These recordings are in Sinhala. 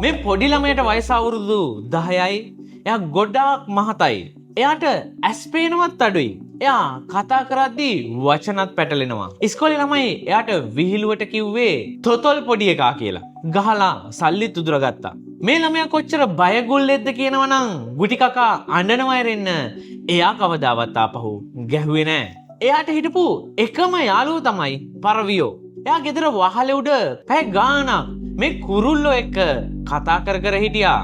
මේ පොඩි ළමයට වයස අවුරුදු 10යි. එයා ගොඩාක් මහතයි. එයාට ඇස් පේනවත් අඩුයි. එයා කතා කරද්දී වචනත් පැටලෙනවා. ඉස්කෝලේ ළමයි එයාට විහිළුවට කිව්වේ තොතොල් පොඩි එකා කියලා. ගහලා සල්ලිත් උදුරගත්තා. මේ ළමයා කොච්චර බයගුල්ලෙක්ද කියනවා නම්, ගුටි කකා අඬනවා ඇරෙන්න එයා කවදාවත් ආපහු ගැහුවේ නෑ. එයාට හිටපු එකම යාළුවෝ තමයි පරවියෝ. එයා ගෙදර වහලේ උඩ පැය ගාණක් මේ කුරුල්ලෝ එක්ක කතා කර කර හිටියා.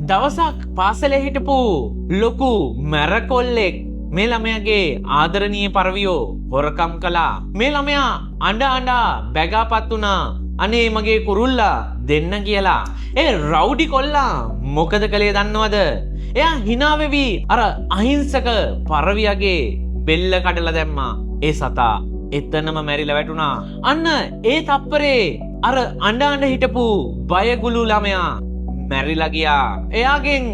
දවසක් පාසලේ හිටපු ලොකු මැරකොල්ලෙක් මේ ළමයාගේ ආදරණීය පරවියෝ හොරකම් කළා. මේ ළමයා අඬ අඬා බැගාපත් වුණා, අනේ මගේ කුරුල්ලා දෙන්න කියලා. ඒ රවුඩි කොල්ලා මොකද කළේ දන්නවද? එයා හිනා වෙවි අර අහිංසක පරවියගේ බෙල්ල කඩලා දැම්මා. ඒ සතා එතනම මැරිලා වැටුණා. අන්න ඒ තප්පරේ අර අඬ අඬ හිටපු බයගුළු ළමයා මැරිලා ගියා. එයාගෙන්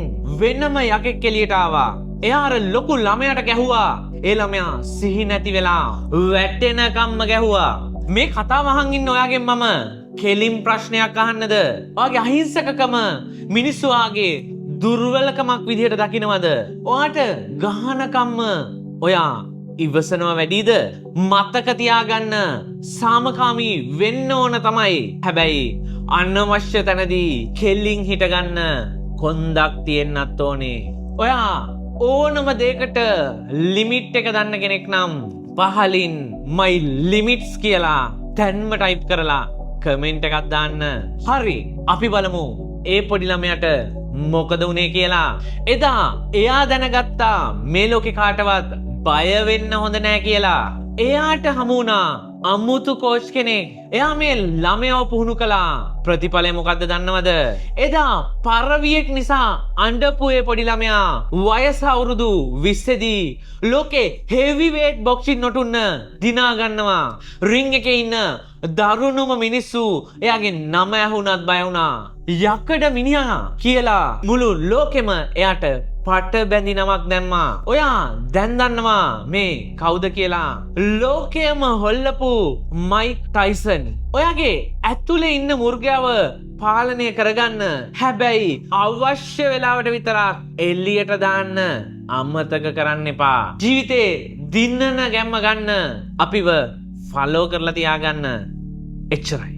වෙනම යකෙක් එළියට ආවා. එයා අර ලොකු ළමයාට ගැහුවා. ඒ ළමයා සිහි නැති වෙලා වැටෙනකම්ම ගැහුවා. මේ කතාව අහන් ඉන්න ඔයාගෙන් මම කෙලින් ප්‍රශ්නයක් අහන්නද? ඔයාගේ අහිංසකකම මිනිස්සු ඔයාගේ දුර්වලකමක් විදිහට දකිනවද? ඔයාට ගහනකම්ම ඔයා ඉවසනවා වැඩිද? මතක තියාගන්න, සාමකාමී වෙන්න ඕන තමයි. හැබැයි අනවශ්‍ය තැනදී කෙලින් හිටගන්න කොන්දක් තියෙන්නත් ඕනේ. ඔයා ඕනම දෙයකට ලිමිට් එක දන්න කෙනෙක් නම් පහලින් "මයි ලිමිට්ස්" කියලා දැන්ම ටයිප් කරලා කමෙන්ට් එකක් දාන්න. හරි, අපි බලමු ඒ පොඩි ළමයාට මොකද වුනේ කියලා. එදා එයා දැනගත්තා මේ ලෝකේ කාටවත් බය වෙන්න හොඳ නෑ කියලා. එයාට හමු වුණා අමුතු කෝච් කෙනෙක්. එයා මේ ළමයව පුහුණු කළා. ප්‍රතිඵලය මොකද්ද දන්නවද? එදා පරවියෙක් නිසා අඬපු ඒ පොඩි ළමයා වයස අවුරුදු 20 දී ලෝකේ හෙවි වේට් බොක්සින් නොටුන්න දිනා ගන්නවා. රින්ග් එකේ ඉන්න දරුණුම මිනිස්සු එයාගේ නම ඇහුණත් බය වුණා. යකඩ මිනිහා කියලා මුළු ලෝකෙම එයාට පට බැඳි නමක් දැම්මා. ඔයා දැන් දන්නවා මේ කවුද කියලා. ලෝකයම හොල්ලපු මයික් ටයිසන්. ඔයාගේ ඇතුලේ ඉන්න මුර්ගයාව පාලනය කරගන්න. හැබැයි අවශ්‍ය වෙලාවට විතරක් එළියට දාන්න අමතක කරන්න එපා. ජීවිතේ දින්නන ගැම්ම ගන්න අපිව ෆලෝ කරලා තියාගන්න. එච්චරයි.